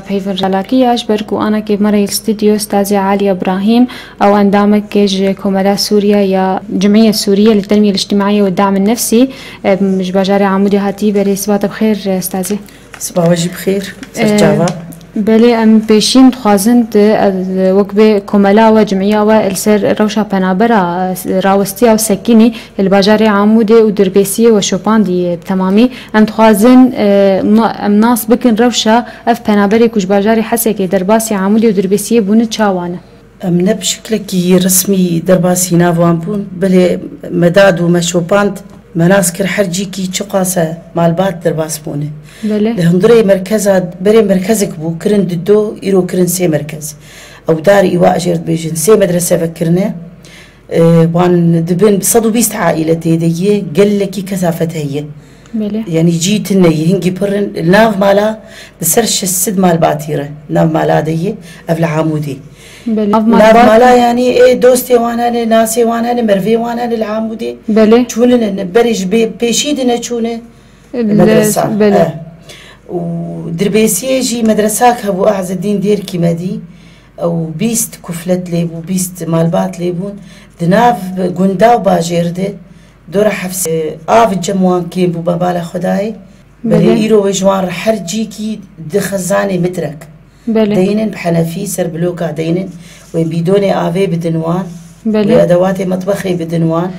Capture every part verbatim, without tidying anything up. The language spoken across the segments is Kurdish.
Hêvin Ralakî ya ji ber ku ana kêv me re yê stûdyo Stazê Alî Îbrahîm, ew endamekê ji Komela Sûriye ya Cimîye Sûriye li Tenmîye Îctimaiyê û Dam Nefsî, em, ji bajarê Amûdê hatî berê. Siba te bi xêr, Stazê. Siba we jî bi xêr. Serçava. Belê, em pêşî em dixwazin tu, ez, wek bê komela we, cimîya we li ser rewşa penabera, e, rawestiya û sekînî li bajarê Amûdê û Dirbêsiyê we şopandî, e, bi temamî. Em dixwazin, e, na-, em nas bikin rewşa ev penaberê ku ji bajarê Hesekê derbasî Amûdê û Dirbêsiyê bûne çawa ne? Em ne bi şiklekî resmî derbasî nav wan bûn, belê me dad û me şopand, me nas kir her cîkî çiqas e malbat derbas bûne. Belê. Li hundirê merkeza, berê merkezek bû, kirin di do, îro kirin sê merkez. Ew dar îwa jêr dibêjin, sê medrese vekirine. E, wan dibin sed û bîst aîle tê de ye, gelekî kesafet heye. Belê. Yanî cî tune ye, hingî pir in. Li nav mala di ser şeş sed malbatî re nav mala de ye, ev li Amûdê. Belê. Nav Nav malbat- mala yanî ê dostê wan hene, nasê wan hene, mervê wan hene li Amûdê. Belê. Çûnine, berê ji bê-, pêşî dine çûne Li-, medresa. Belê. Eh. Û Dirbêsiyê jî medresak hebû, Ehzedîn Dêrkî me dî. Ew bîst kuflet lê bû, bîst malbat lê bûn. Di nav gunda û bajêr de dora hefsed av cem wan kêm bû, me bala Xwedayê. Belê. Belê îro wê ji wan re her cîkî di xezanê mitrek Belê. deynin, bi henefî ser bloka deynin. Wê bîdonê avê bidin wan. Belê. Wê edewatê metbexê bidin wan.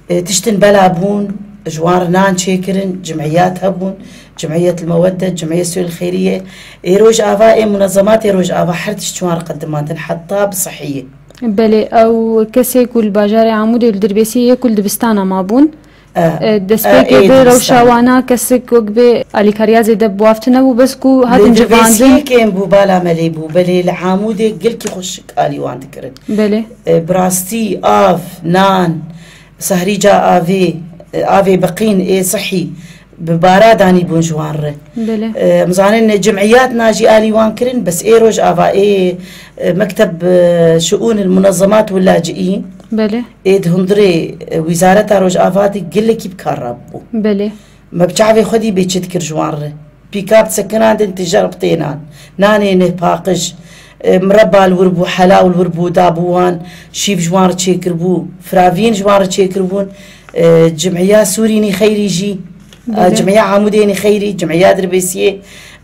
E, tiştin bela bûn, ji wan re nan çêkirin, cimiyat hebûn, Cimiyet li Meweddet, Cimiyet Sûriyel Xeyriye. Ê Rojava, ê munezematê Rojava her tişt ji wan re qedimandin, heta bi sihiyê. Belê, ew kesê ku li bajarê Amûdê li Dirbêsiyê yê ku li dibistana mabûn, E, e, destpêkê e, ê vê rewşa dibistana. wana kesek wek bê alîkariya zêde bi wav tune bû, bes ku Li hatin civandin. Dirbêsiyê kêm bû, bala me lê bû, belê li Amûdê gelkî xweşik alî wan dikirin. Belê. E, bi rastî av, nan, Sahrîca avê, avê biqîn ê sihî bi bara danîbûn ji wan re. Belê. Em zanin cimiyat na jî alî wan kirin, bes ê Rojava, ê, e, mekteb, e, şiûn il munezemat û laciî Belê. ê di hundirê, e, wîzareta Rojava de gelekî bi kar rabû. Belê. Me bi çavê xwe dî bê çi dikir ji wan re. Pîkap sekinandin tije re bitênan. Nanê neh paqij, e, mireba li wir bû, hela li wir bû, dabû wan, şîv ji wan re çêkiribû, firavîn ji wan re çêkiribûn, e, cimîya Sûrînî Xeyrî jî, e, Belê. cimîya Amûdênî Xeyrî, cimîya Dirbêsiyê,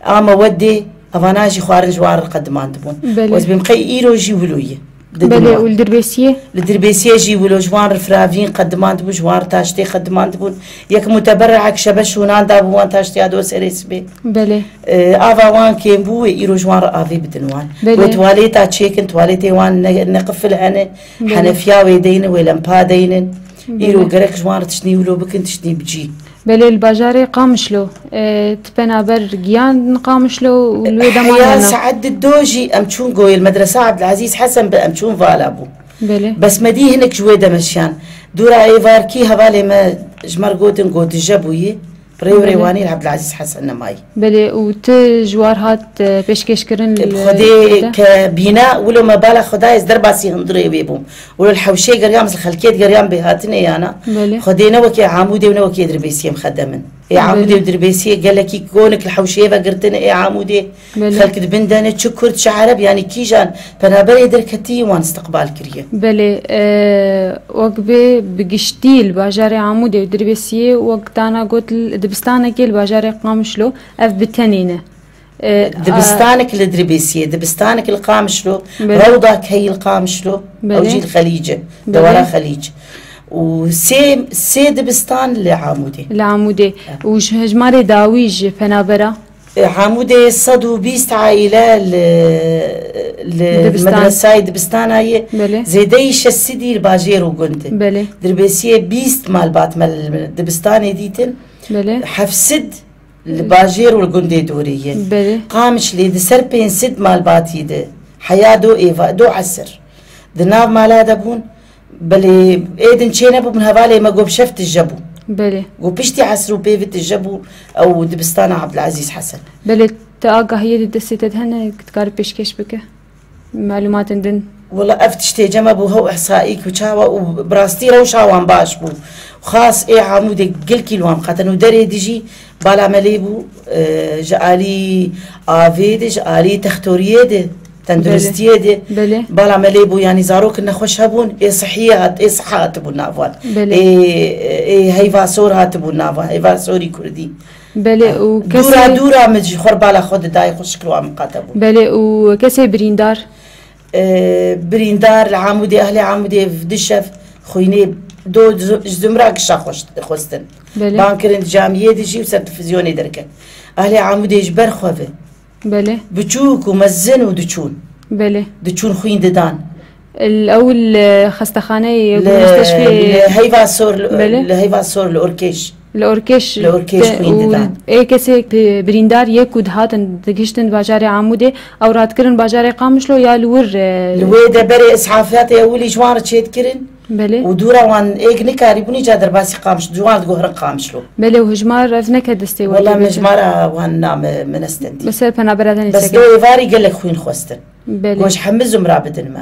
a Mewedê, evana jî xwarin ji wan re qedimandibûn. Belê. Ez bêm qey îro jî wilo ye. Didin Belê, wan. û li Dirbêsiyê? Li Dirbêsiyê jî wilo ji wan re firavîn qedimandibû, ji wan re taştê qedimandibûn. Yek muteberrek şebe şûnan dabû wan taştiya do serê sibê. Belê. E, ava wan kêm bû, wê îro ji wan re avê bidin wan. Belê. Wê tuwalêta çêkin, tuwalêtê wan ne, ne qifil hene, Belê. henefiya wê deynin, wê lempa deynin. Îro Belê. gerek ji wan re tiştnî wilo bikin, tiştnî bi cî. Belê, li bajarê Qamişlo, e, ti penaber giyan Qamişlo û li wê dema Heya hene. saet di do jî em çûn goyê li medresa Abdilazîz Hesen bi em çûn vala bû. Belê. Bes me dî hinek ji wê demeşiyan. Dûra êvarkî hevalê me ji me re gotin, got dije bûyî. Rê û Belê. rêwanî li Abdilazîz Hesen nemayî. Belê, û ti ji war hat, e, pêşkêşkirin Bi li Xwedê Xwedê? ke bîna, wilo me bala Xwedayê ez derbasî hundirê wê bûm. Wilo li hewşê geriyam, ez li xelkê digeriyam bê hatinê yana. Belê. Xwedê ne wekê Amûdê û ne wekê Dirbêsiyê mixedem in. Ê Belê. Amûdê û Dirbêsiyê gelekî konik li hewşeyê ve girtin, ê Amûdê Belê. xelk di bin de ne, çi Kurd, çi Ereb, yanî kîjan penaberê derketî wan istiqbal kiriye. Belê, e, wek bê bi giştî li bajarê Amûdê û Dirbêsiyê wek dana got li dibistanekê li bajarê Qamişlo ev bi tenê ne. E, a- Dibistanek li Dirbêsiyê, dibistanek li Qamişlo, Belê. Rewdak heyî li Qamişlo, Belê. ew jî li Xelîc e, Belê. dewara Xelîc. Û sê, sê dibistan li Amûdê. Li Amûdê. Evet. Û ji hejmarê dawî ji penabera? E, Amûdê sed û bîst aîle li, li Dibistan. medresayê dibistana ye. Belê. Zêdeyî şeş sedî li bajêr û gund e. Belê. Dirbêsiyê bîst malbat me li dibistanê dîtin. Belê. Heft sed li bajêr û li gundê dorê ye. Belê. Qamişlê di ser pênc sed malbatî de heya do êva, do esir di nav mala de bûn. Belê ê din çê nebûbûn, hevalê me got bi şev tije bû. Belê. Got piştî esir û pêvî tije bû ew dibistana Abdilazîz Hesen. Belê, te agahiyê di destê te de hene, dikare pêşkêş bike? Malûmatên din. Wala ev tiştê cem e bû hew ihsaîk û çawa û bi rastî rewşa wan baş bû. Xas ê Amûdê gelkî li wan qeten û derê dijî bala me lê bû, e, ji alî avê de, ji alî textoriyê de, tenduristiyê de. Belê. Bala me lê bû, yanî zarok nexweş hebûn, ê sihiyê hat, ê siha hatibûn nav wan. Belê. Ê, ê heyva sor hatibûn nav wan, heyva sorî kurdî. Belê, û dûra kesê dûra min ji xwe bala xwe didayê xwe şikil wan miqate bû. Belê, û kesê birîndar? E, birîndar li Amûdê, ehlê Amûdê di şev xwînê do ji zumra gişa xweşt-, xwestin. Belê. Ban kirin camiyê dijî û ser televîzyonê derket. Ehlê Amûdê ji ber xwe ve. Belê. Biçûk û mezin û diçûn. Belê. Diçûn xwîn didan. Li ew li xestexaneyê, li, li musteshfê, li heyva sor, li, belê, li heyva sor, li Orkêş. Li Orkêş. Li Orkêş te-, xwîn û didan. Ê kesê bi-, birîndar yê ku dihatin, digihiştin bajarê Amûdê, ew radikirin bajarê Qamişlo ya li wir, e, li wê de berê îsafiyatê ewilî ji wan re çêdikirin. Belê. Û dûra wan êk nikarîbûn îca derbasî Qamiş, ji wan digohirin Qamişlo. Belê, û hijmar ev neke destê we. Wela min hijmara wan name, min nestendî. Bi ser penabera tenê. Bes seke do êvarî gelek xwîn xwestin. Belê. Goş hemî zumra bidin me.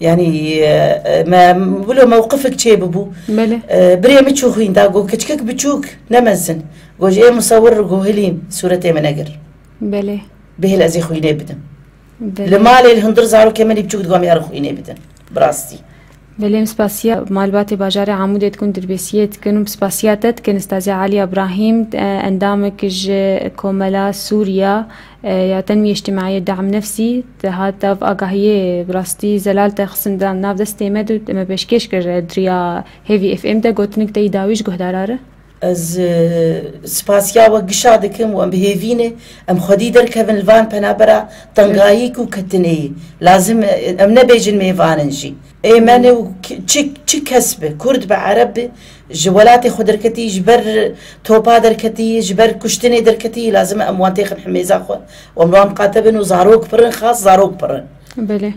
Yanî, e, e, me, wilo mewqifek çê bibû. Belê. E, birê min çû xwîn da, got, kiçikek biçûk, ne mezin. Got, ji ê musewir re got, hilîm, sûretê min negir. Belê. Bihêl ez ê xwînê bidim. Belê. Li malê li hundir zarokê min ê biçûk digomiya re xwînê bidin. Bi rastî. Belê, em spasiya malbatê bajarê Amûdê dikin, dirbêsiyê dikin û spasiya te dikin, Stazya Aliya Ibrahîm, e, endamek ji Komela Sûriya, e, ya Tenmîye Îctimaiyê Da'm Nefsî, te hat ev agahiyê, bi rastî zelal te xistin da nav destê me de, me pêşkêş kir, e, di riya Hêvî F M de gotinik te yî dawî ji guhdara re. Ez, e, spasiya we gişa dikim û em bi hêvî ne, em xwedî derkevin li van penabera tengayîk û ketineyî. Lazim, e, em nebêjin mêvan in jî. Ê me ne û ki-, çi, çi kes be, Kurd be, Ereb be, ji welatê xwe derketî, ji ber topa derketî, ji ber kuştinê derketî, lazim e em wan têxin himêza xwe û em li wan miqate bin û zarok pir in, xas zarok pir in. Belê.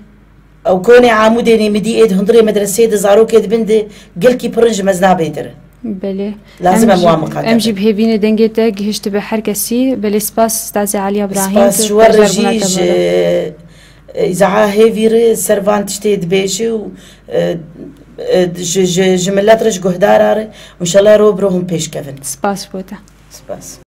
Ew konê Amûdê nêmidî ê di hundirê medreseyê de zarokê di bin de gelkî pir in ji mezna bêtir. Belê. Lazim em wan miqate bin. Em jî bi hêvî ne dengê te gihiştibe her kesî. Belê, spas Stazê Aliya Ibrahîm. Spas ji we re jî, ji, e, îzaa hêvî re ser van tiştê dibêje û, e, e, ji, ji, ji milet re, ji guhdara re. Înşallah ro bi ro hûn pêş kevin. Spas ji bo te. Spas.